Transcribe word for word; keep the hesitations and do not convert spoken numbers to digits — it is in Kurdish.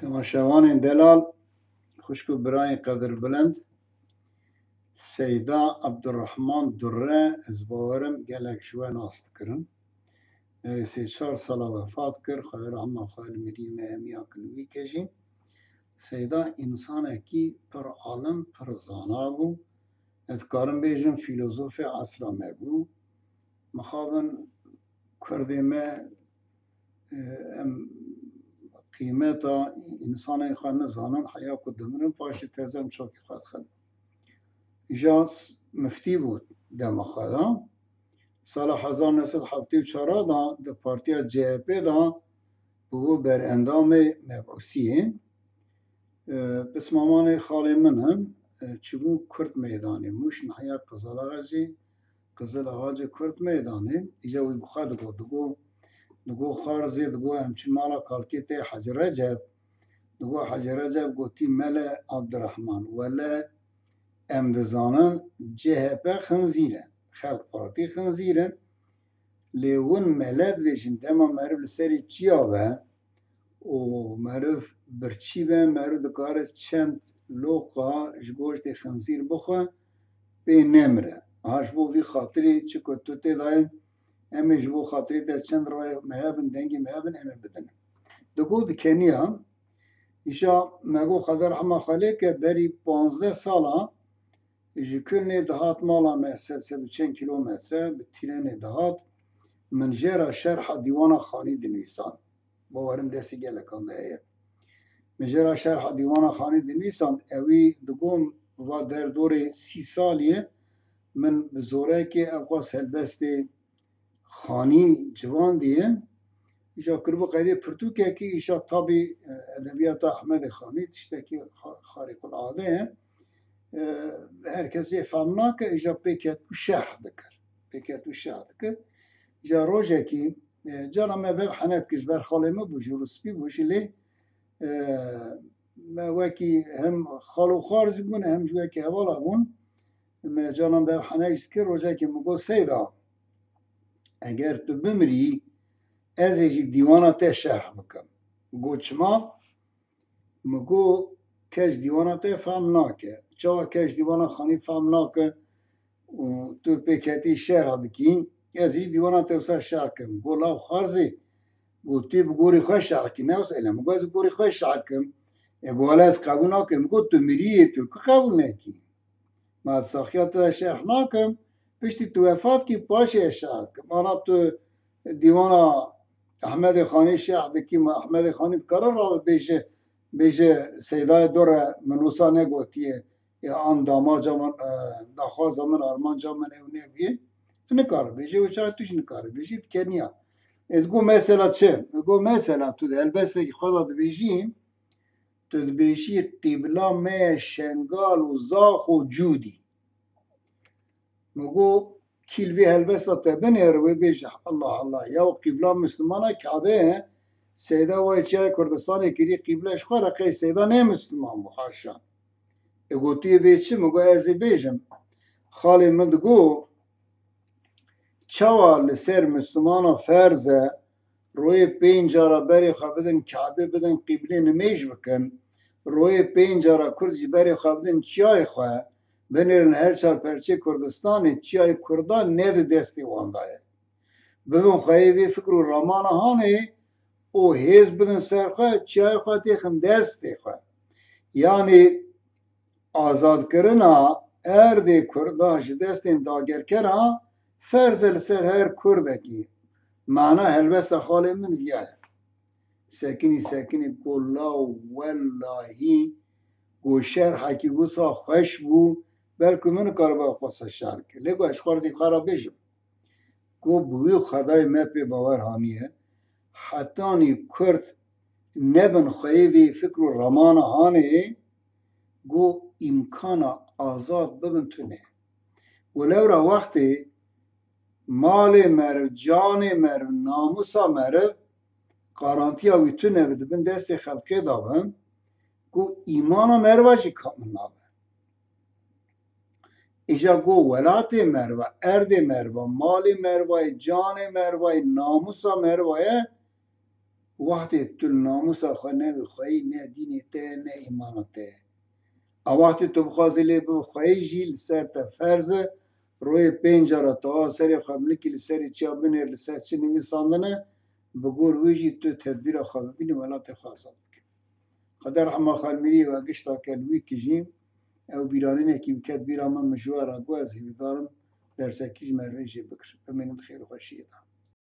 Temaşevanên delal, xwişk û birayên qedirbilind, Seyda Abdurrahman Durre, ez bawerim gelek ji we nas dikirin. Berê sê çar sala wefat kir, Xwedê rehma xwe li mirî me hemiya kin wî ke jî. Seyda însanekî pir alim, pir zana bû. Ez dikarim bêjim fîlozofê esra me bû. Mixabin Kurdê me, e, em qîmeta însanên xwe nizanin, heya ku dimirin, paşê teze em çavkî xwe dixin. Îja s-, miftî bû dema xwe de. Sala hezar neh sed heftê û çar de di partiya C H P de bûbû berendamê mebûsiyê. E, pismamanê xalê min in, e, çûbû Kurd Meydanê, Mûş nahiya Qizil Axacê, Qizil Axacê Kurd Meydanê, îja wî bi xwe digot, digot, digot Xarzê, digot em çin mala kalkê te Hecî Receb, digot Hecî Receb gotî Mele Abdurrahman, wele em dizanin C H P xinzîr e, Xelk Partî xinzîr e, lê hûn mele dibêjin dema meriv li serê çiya be, û meriv birçî be, meriv dikare çend loqa ji goştê xinzîr bixwe, pê nemire. Ha ji bo vî xatirî çi ku tu tê dayê, em ê ji bo xatirê te çend rayê me hebin, dengê me hebin, em ê bidin. Digot dikeniya, îşa me got Xwedê rehma xwe lê ke berî panzdeh sala ji Kölnê dihat mala me sed, sed û çend kîlometre bi tîrenê dihat. Min jê re şerha dîwana Xanî dinivîsan. Bawerim destê gelekan de heye. Min jê re şerha dîwana Xanî dinivîsan, ewî digot va derdorê sî salî ye, min bi zorekê ew qas helbestê Xanî ciwandiye. Îşa kiribû qeydê pirtûkekî, îşa tabî, e, edebiyata Ehmedê Xanî tiştekî xa-, xarîqulade ye. E, her kes jê fehm nake, îşa pêket û şerh dikir. Pêket û şerh dikir. Îşa rojekî, e, cara me bev henet kir, ji ber xalê min bû, ji Rûspî bû jî lê, e, me wekî hem xal û xar zî bûn, hem jî wekî hevala bûn. Me canan bev henek jî dikir, rojekê min got, Seyda, eger tu bimirî, ez ê jî dîwana te şerh bikim. Got, çima? Min got, kes dîwana te fehm nake. Çawa kes dîwana Xanî fehm nake û tu pêketî şerh dikî, ez jî dîwana te wisa şerh kim. Got, law Xarzê, got, tu bi gorî xwe şerh kî, ne wisa ele. Min got, ez bi gorî xwe şerh kim. E, got, wele ez qebûl nakim. Min got, tu miriyê, tu ku qebûl nekî. Ma ez saxiya te şerh nakim, piştî tu wefat kî paşê ez şerh dikim. Ana tu dîwana Ehmedê Xanî şerh dikî, ma Ehmedê Xanî dikare rabe bêje, bêje Seydayê Dore min wisa negotiye, ya an damaca min, e, daxwaza min, armanca min ew nebûye. Tu nikare bêje, wê çaxê tu jî nikare bêjî, dikeniya. Ê digo mesela çi? Digo mesela tu di helbestekî xwe de dibêjî, tu dibêjî qîbla me ye Şengal û Zax û Cûdî. Min got, kî li vê helbesta te binêre, wê bêje, Allah Allah, ya qîbla Mislimana Kabe ye, Seyda wayê çiyayê Kurdistanê kirî qîble ji xwe re, qey Seyda ne Misliman bû, haşa. E, got, tu yê bê çi? Min got, ez ê bêjim. Xalê min digot, çawa li ser Mislimana ferz e, royê pênc cara berê xwe bidin Kabê, bidin qîblê nimêj bikin, royê pênc cara Kurd jî berê xwe bidin çiyayê xwe, binêrin her çar perçê Kurdistanê, çiyayê Kurdan ne di destê wan de ye. Bibin xweyê vê fikr û ramana hanê û hêz bidin ser xwe, çiyayê xwe têxin destê xwe. Yanî azadkirina erdê Kurdan ji destên dagerkeran ferz e li ser her Kurdekî. Mana helbesta xalê min viya ye. Sekinî, sekinî, got, law wellahî, got, şerhekî wisa xweş bû, belkû min nikariba xwe şerh kir. Lê got, ez ji xwe re zî xwe re bêjim. Got, bi wî Xwedayê me pê bawer haniye, hetanî Kurd nebin xweyê vê fikr û ramana hanê, got, îmkana azad bibin tune. Got, lewra wextê malê meriv, canê meriv, namûsa meriv, qarantiya wî tune bi di bin destê xelkê de bin, got, îmana meriva jî kamil nabe. Îja got, welatê meriva, erdê meriva, malê meriva ye, canê meriva ye, namûsa meriva ye, Wextê tu li namûsa xwe ne wî xweyî, ne dînê te ye, ne îmana te ye. A wextê tu bixwazî lê bi xweyî jî li ser te ferz e, royê pênc cara tu a serê xwe binikî li serê çiya binêr li ser çi nivîsandine, bi gor wê jî tu tedbîra xwe bibînî welatê xwe azad bikî. Xwedê rehma Xalmîriyê we gişta ke li wî kijî, ew bîranînekî biket bîra min, min ji we re got, ez hîvîdar im dersekî ji me re jê bikir. Bimînin xêr û xweşiyê de.